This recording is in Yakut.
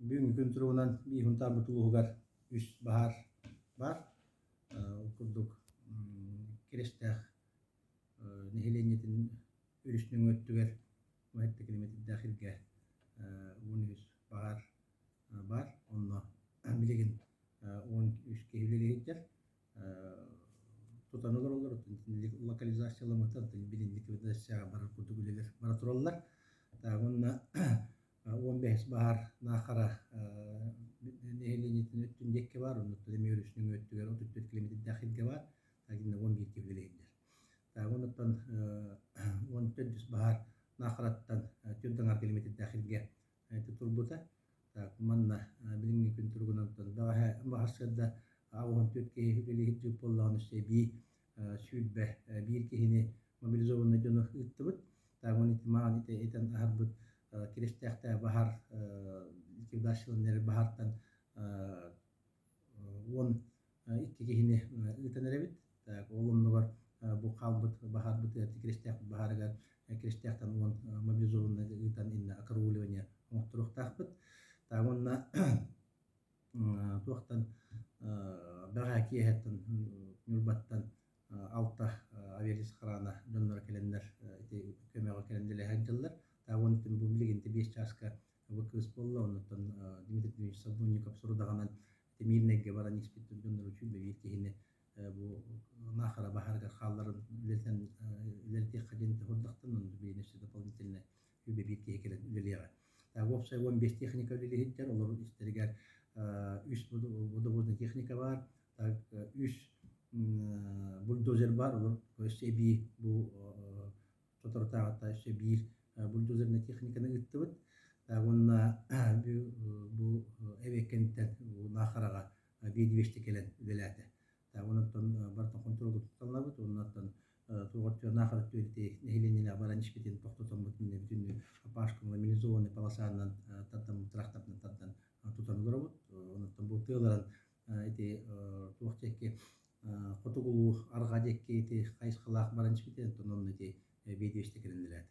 Бүгүҥҥү күн туругунан биир Һунтаарбыт улууһугар үс баһаар баар. Ол курдук Кирэстээх нэһилиэнньэтин өрүс нөҥүө өттүгэр 17 километрдаах сиргэ 13 баһаар баар. Онно билигин 13 киһи үлэлии сылдьар. Тутан олороллор, локализацияламмыта, билин ликвидацияҕа барар курдук үлэлэр бара тураллар. Уонна 15 баһаар Наахара нэһилиэнньэтин өттүн диэкки баар, оннуттан эмиэ өрүс нөҥүө өттүгэр 34 километрдаах сиргэ баар, итиннэ 11 киһи үлэлииллэр. Оннуттан 14 баһаар Наахараттан 4 километрдаах сиргэ турбута. Манна билиҥҥи күн туругунан бэҕэһээ сарсыарда 84 киһи үлэлиир дьыл буоллаҕына өссө эбии 21 киһини мобилизованнай дьону ыыттыбыт. Уон ити маҕан ити этэн аһарбыт кирэстээхтээх баһаар ликвидацияланар баһаартан 12 киһини ыытан эрэбит. Ол оннугар бу хаалбыт баһаарбытыгар Кирэстээх баһаарыгар Кирэстээхтэн 10 мобилизованнай ыытан иннэ округливание оҥотторуохтаахпыт. Уонна туохтан бэҕэһээ киэһэттэн Ньурбаттан алта авиалист храна дьонноро кэлэннэр ити көмөҕө кэлэн үлэлэһэ сылдьаллар. Уонна бу билигин 5 чааска бу кыыс буолла, оннуттан Дмитрий Дмитриевич Садовников сорудаҕынан ити Мирнэйгэ баран испит дьоннору үчүгэй биир киһини бу Наахара баһаарыгар хаалларын үлэлэтэн үлэлэтиэххэ диэн сорудахтан онно билигин өссө дополнительно үбэ биир киһи кэлэн үлэлиэҕэ. Уопсай 15 техника үлэлиһиттэр, олор истэригэр үс водовозная техника баар, үс бульдозер баар, олор өссө эбии бу соторутааҕыта өссө биир бульдозернай техниканы ыыттыбыт. Уонна бу эбиэккэнтэн Наахараҕа 200 кэлэн үлэлээтэ. Онон барытын хонтуруолга тутталлабыт. Оннуттан туоҕар Наахара түөрти нэһилиэнньэлээх баран испитин тохтотоммут иннэ бүтүннүү Апашка мобилизованный полосанан тардан тракторынан тардан тутан олоробут. Онуттан бу тыаларан ити туох диэки хотугулуу арҕаа диэки ити хайысхалаах баран испитин, онтон онно ити 200 кэлэн үлэлээтэ.